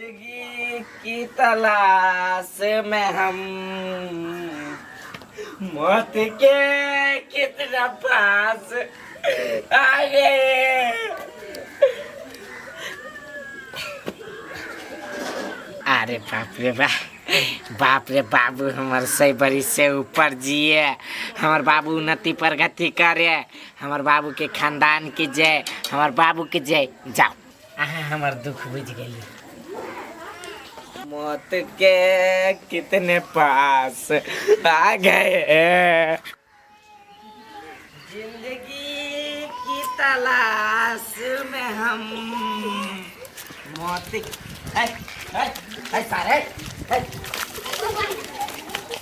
जिंदगी की तलाश में हम मौत के कितना पास आ गए। अरे बाप रे बा, बाप रे बाबू, हमर सही बरिस से ऊपर जिए, हमर बाबू उन्नति प्रगति करे, हमर बाबू के खानदान के जय, हमर बाबू के जय। जाओ, अहाँ हमर दुख बुझि गेली। मौत के कितने पास आ गए। जिंदगी की तलाश में हम मौत। ऐ, ऐ, ऐ, सारे, ऐ।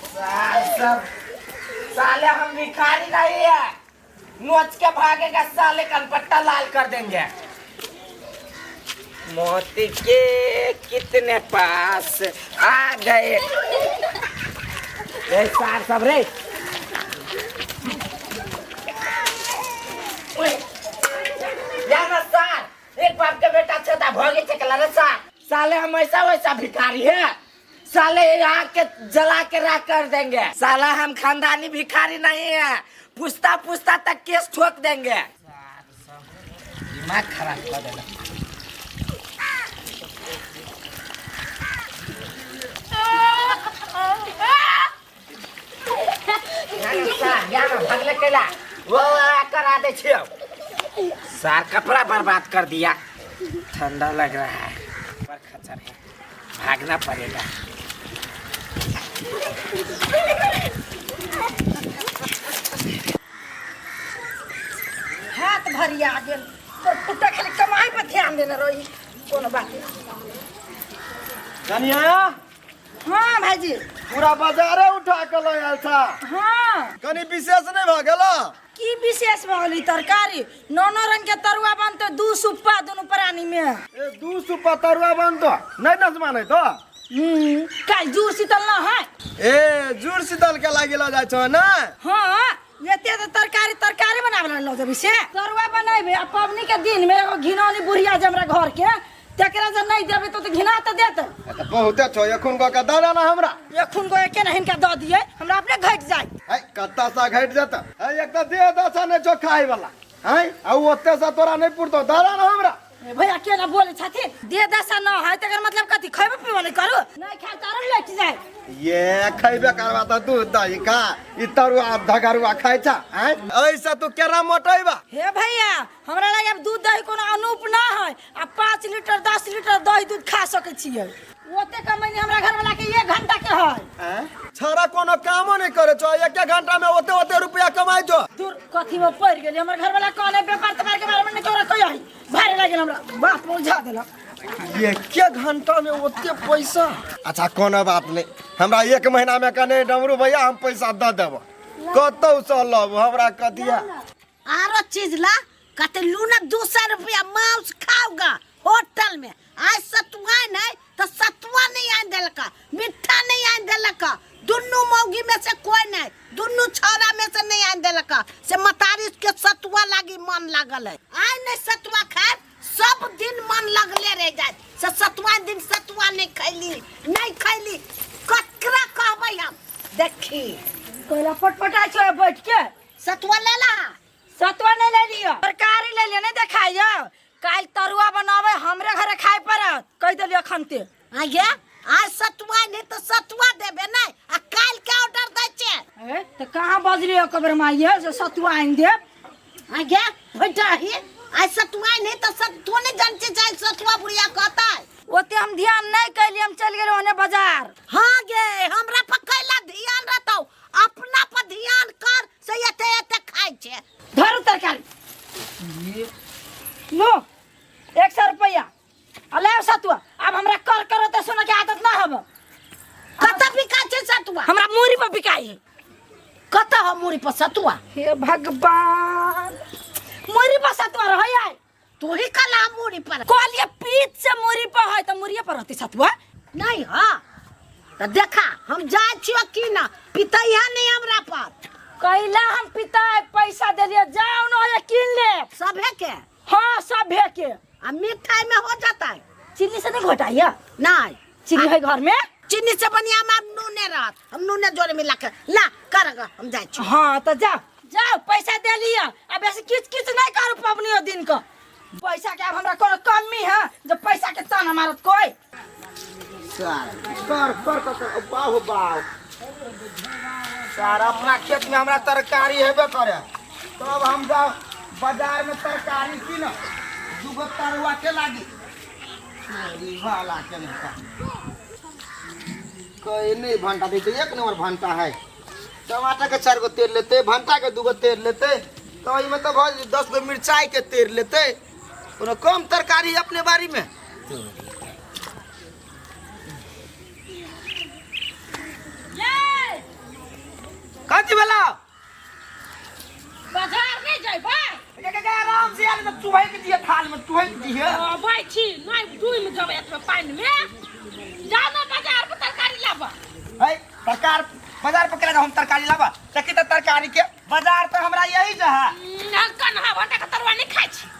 सार सब साले, हम भिखारी नहीं है। नोच के भागेगा साले, कनपट्टा लाल कर देंगे। मौत के कितने पास आ गए। ए सार सब रे, ओए, या ना सार, एक बाप के बेटा छता भगे चकला रे सार। साले, हम ऐसा वैसा भिखारी है? साले, आग के जला के राख कर देंगे साला। हम खानदानी भिखारी नहीं है। पुश्ता पुश्ता तक केस ठोक देंगे। दिमाग खराब कर देला। भगले कैला वो करा दे छियो सार, कपड़ा बर्बाद कर दिया। ठंडा लग रहा है, पर खचर है, भागना पड़ेगा। हाथ भरिया गेल तोर पुट्टा, खाली कमाई पर ध्यान देने रही, कोनो बात नहीं। कनिया। हाँ भाईजी। पूरा बाजारे उठा के लऽ आयल छा। हाँ। कनी विशेष नहि भऽ गेल? की विशेष भऽ गेल? ई तरकारी नौ नौ रंग के तरुआ बनते, दू सुप्पा दुनू प्राणी में। ए, दू सुप्पा तरुआ बनतो नहि नसमा नहि तो। काल्हि जूर शीतल न है। ए, जुड़ शीतल के लागी लऽ जाइ छौ ने? हाँ, एते तऽ तरकारी तरकारी बनाबे ला लऽ जेबी से तरुआ बनेबे। आ पबनी के दिन में एगो घिनौनी बुढ़िया जे हमरा घर के, तेकरा जे नहीं देबे तो घिना तऽ देतै। ए, तऽ बहुते छौ, एखुन कऽ के दऽ दे ने हमरा। एखुन गो एके ने हिनका दऽ दियै, हमरा अपने घटि जाय। है, कत्ता सा घटि जेतै? है, एक तऽ देह दशा नहि छौ खाय वाला है, आ उ ओते सा तोरा नहि पुरतौ, दऽ दे ने हमरा। ए भैया, केना बोले छथिन? देह दशा न है तकर मतलब कथी? खैबो पीबो नहीं करू? नहीं खाए तारो लटि जाय। ये खैबे करबा तऽ दूध दही खा, ई तरुआ धगरुआ खाइ छा हैं? ऐसे तू केना मोटेबा? हे भैया, हमरा लगे आब दूध दही कोनो अनूप ना है। आ 5 लीटर 10 लीटर दही दूध खा सकै छियै, ओते कमैनी हमरा घर वाला के एक घंटा के है। हैं? छौड़ा कोनो कामो नहि करे छौ, एक एक घंटा में ओते ओते रुपया कमाइ छौ। दूर, कथी में पड़ गेली? हमर घर वाला कहने व्यापार व्यापार के बारे में नहीं तोरा कही, भारी लागल हमरा, बात में उलझा देलक। एक एक घंटा में ओते पैसा? अच्छा, कोनो बात नहीं, हमरा एक महीना में कने डमरू भैया, हम पैसा दऽ देबो, कतौ से लब हमरा कदिया। आरो चीज ला कहते लू ना, 200 रुपया मांस खाओगा होटल में। आज सतुआ नहीं तो सतुआ नहीं आन देलक, मिठ्ठा नहीं आन देलक। दुनू मौगी में से कोई नहीं, दुनू छौरा में से नहीं आन देलक। से मतारी के सतुआ लागी मन लागल है। आइ नहीं सतुआ खाए, सब दिन मन लगले रह जाए। से सतुआ दिन सतुआ नहीं खैली, नहीं खैली। ककरा कहबै हम? देखी। कोयला पटपटाइ छौ बैठ के? सतुआ ले ला। सतुआ नहीं ले लियो, तरकारी ले लियो। नहीं देखाइयो, काल्हि तरुआ बनावे हमरे घरे खाए पड़त, कहि देलियो खनते। आगे आज सतुआ नहीं तो सतुआ देबे नहीं, आ काल के ऑर्डर दै छै। ए तऽ कहाँ बजलियो कबर माइये से सतुआ आनि देब? आगे भैटाही, आज सतुआ नहीं तो सतुआ नहीं जानते जाए, सतुआ बुढ़िया कहता है। ओते हम ध्यान नहीं कैलियै, हम चलि गेलहुँ ओने बाजार। हाँ गे, हमरा पर कैला ध्यान रहतौ? अपना पर ध्यान कर। से एते एते खाइ छै। धरू तरकारी, लो 100 रुपया आ ले सतुआ। आब हमरा कर करो तऽ सुनऽ के आदत ना हब। कतऽ बिकाइ छै सतुआ? हमरा मूड़ी पर बिकाइ है। कतऽ हम मूड़ी पर सतुआ? हे भगवान, मूड़ी पर सतुआ रहै आइ। तू ही कला मूड़ी पर। कहलिए पीत से मूड़ी पर है तऽ मूड़िए पर रहतै सतुआ। नहीं, हाँ तऽ देखा, हम जाइ छियो की ना पितैहा नहीं हमरा पर। कैला हम पिता पैसा देलिए, जाओ न होय कीन ले। सभे के? हाँ, सभे के। आ मिठाई में हो जाता है? चीनी से नहीं घोटाइया? नहीं। चीनी है घर में? चीनी से बढ़िया हम आब नूने रहत, हम नूने जोरे मिला के ला कर ग, हम जाइ छी। हाँ तो जाओ जाओ, पैसा दे लिया। अब ऐसे किच किच नहीं करू पबनियो दिन को। पैसा के अब हमरा कोनो कमी है जो पैसा के ताना मारत कोई? सर कर कर कर कर बाहो बाहो सर, अपना खेत में हमरा तरकारी हेबे करे, तब हम जाओ बाजार में तरकारी किन, दूगो तरुआ के लागी चोरी वाला के नहीं कोई नहीं भंटा दे, एक नंबर भंटा है। टमाटर के 4 गो तेर लेते, भंटा के 2 गो तेर लेते, तो एहिमे तो भऽ जेतै 10 गो मिरचाई के तेर लेते। कोनो कम तरकारी अपने बाड़ी में। कथी भेलौ? बाजार नहीं जाइबा? गे, गे, गे, आराम से आयल तऽ चुहकि दिहे, थाल में चुहकि दिहे। अबै छी, नहीं डूबि जेबै एतबे पानि में। जाउ ने बाजार पर तरकारी लाबऽ। है तरकार बाजार पर केना हम तरकारी लाबऽ? देखी तऽ तरकारी के बाजार तऽ हमरा यही जे है। कन्हा भंटा के तरुआ नहीं खाइ छी।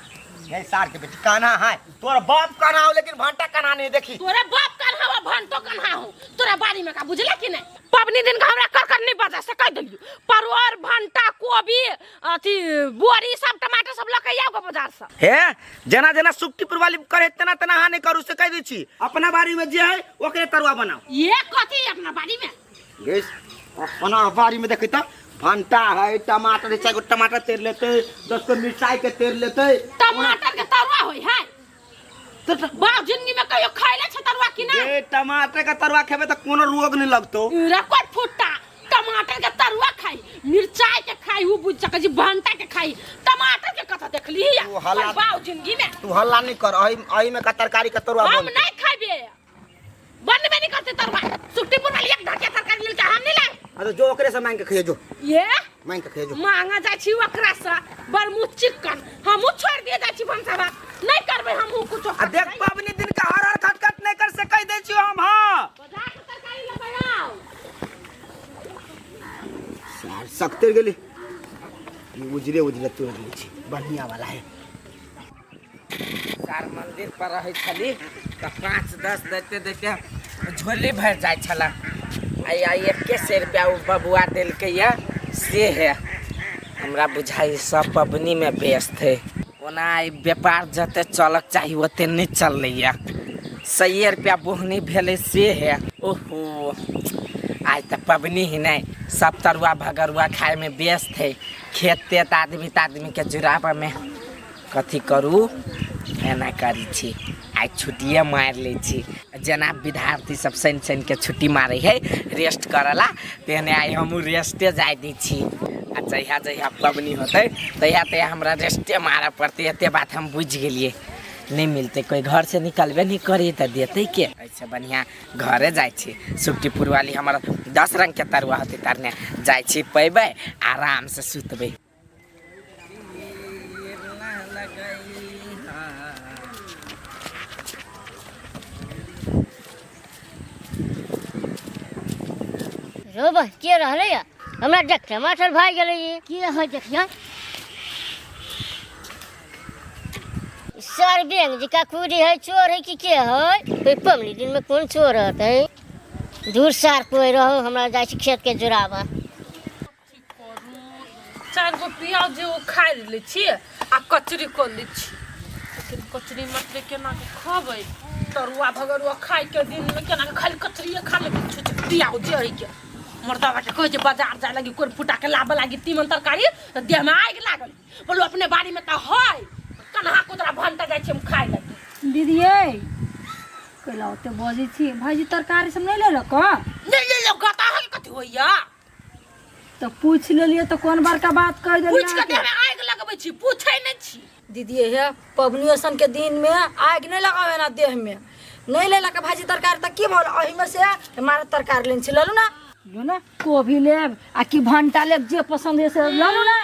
ये सार के बेटी कान्हा है, तोर बाप कान्हा हो लेकिन भंटा कान्हा नहीं देखी। तोरा बाप कान्हा हो भंटो कान्हा हो, तोरा बाड़ी में का बुझला कि नहीं? पबनी दिन का हमरा कर कर नहीं बजा से कह देलियो। परवर भंटा कोबी अथी बोरी सब टमाटर सब लके आउ के बाजार से। हे जेना जेना सुक्तिपुर वाली करे तेना तेना हानि करू से कह दै छी। अपना बाड़ी में जे है ओकरे तरुआ बनाओ। ये कथी अपना बाड़ी में? गेस अपना बाड़ी में देखी त भंटा है, टमाटर है, 4 गो टमाटर तेर लेते, 10 गो मिरचाई के तेर लेते। टमाटर के तरुआ होय है? तो बाप जिंदगी में कहियो खैले छै तरुआ कि ना? ए टमाटर के तरुआ खेबे त कोनो रोग नहीं लगतो। रखो फुट्टा टमाटर के तरुआ खाई, मिरचाई के खाई, उ बुझ सकै छी भंटा के खाई, टमाटर के कथा देखली या? तू हल्ला बाप जिंदगी में तू हल्ला नहीं कर, एही एही में का तरकारी के तरुआ हम बनतै। नहीं खाइबे, बनबे नहीं करते तरुआ। सुट्टीपुर वाली एक ढकिया तरकारी लेके हम नहीं लाए। अरे जो ओकरे से मांग के खइए, जो ये मांग के खइए जो। मांगा जाइ छी ओकरा से बड़ मुँह चिकन, हमहूँ छोड़ दिए जाइ छी भनसा भात नहीं करबे हमहूँ कुछो। आ देख पबनी दिन का हर हर खटखट नहीं कर से कह दै छियो हम। हां बाजार से तरकारी लेबै आउ। सार सकते गेली उजरे उजरे तोड़ लै छी, बढ़िया वाला है। सार मंदिर पर रहै छली तऽ 5-10 दैते दैते झोली भरि जाइ छला। आ 100 रुपया ओ बबुआ देलकै ये से है। हमरा बुझाइ सब पबनी में व्यस्त है। ओना ई व्यापार जते चलक चाही ओते नहीं चललै। 100 रुपया बोहनी भेलै से है। ओहो आइ तऽ पबनी ही नहीं, सब तरुआ भगरुआ खाए में व्यस्त है। खेत तेत आदमी त आदमी के जुड़ाबऽ में कथी करू, एना करी छी आइ छुट्टिए मारि लै छी। जेना विद्यार्थी सब शनि शनि के छुट्टी मारै है रेस्ट करला, तेहने आइ हमहूँ रेस्टे जाय दै छी। आ जहिया जहिया पबनी होतै तहिया तहिया हमरा रेस्टे मारऽ पड़तै। एते बात हम बुझि गेलियै। नहीं मिलतै कोई, घर से निकलबे नहीं करी तऽ देतै के? एहिसँ बढ़िआँ घरे जाइ छी। सुट्टीपुर वाली हमर 10 रंग के तरुआ होतै तरने जाइ छी, पैबै आराम से सुतबै। रोबा के रहलै या? हमरा देखते मास्टर भाग गेलै। ई की है देखियो सर बैंक जी का कुड़ी है, चोर है कि के है? कोई पबनी दिन में कौन चोर रहतै? दूर सार कोई रहो, हमरा जाइ छी खेत के जुड़ाबा। 4 गो प्याज जे उखाड़ि लै छी आ कचरी कऽ लै छी, लेकिन कचरी मटरी केना के खबै? तरुआ भगरुआ खाइके दिनमे केना के खाली कचरिए खा लेबै? छुछ प्याज जे है के मर्दाबा के कहै छै बाजार जाय लागी कोइ फुटा के लाबऽ लागी तीमन तरकारी, तऽ देहमे आगि लागल। बोलू अपने बाड़ीमे तऽ है कन्हा कोदरा भंटा जाइ छी हम खाय लागी। दीदी यै कैला ओते बजै छी? भाईजी तरकारी सब नहि लेलक? नहि लेलक तऽ अहाँके कथी होइया? तऽ पूछि लेलियै तऽ कोन बड़का बात कहि देलियै? पूछि के देहमे आगि लगबै छी, पूछै नहि छी। दीदी हे पबनी सन के दिन में आगि नहीं लगावे ना देह में। नहीं लेलक भाजी तरकारी तऽ की भल? एहिमे से मारे तरकारी लेने छी, ललू ना लू ना, कोबी लेब आ कि भंटा लेब, जे पसंद है से ललू ना।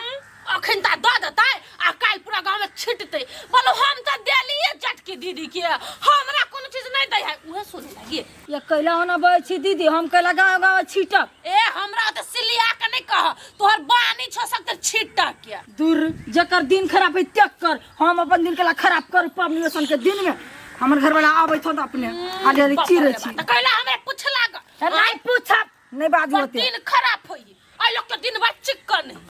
अखन तऽ दऽ देतै आ काल्हि पूरा गाँवमे छिटतै। बोलू हम तऽ देलियै चटकी दीदी के, हमरा कोनो चीज नहि दै है, उहे सुनै लागी। ये कैला होना बजै छी दीदी? हम कैला गाँव गाँव छिटब? ए हमरा तऽ सिलिया के नहि कह, तोहर बानी छौ सकते छिटक के। दूर जकर दिन खराब है तेकर, हम अपन दिन केला खराब कर पबनी सन के दिन में। हमर घरवाला आबै थो त अपने हाली हाली चिरै छी। तऽ कैला हमरा पूछला ग? नहि पूछब, नहि बाजू ओते। दिन खराब।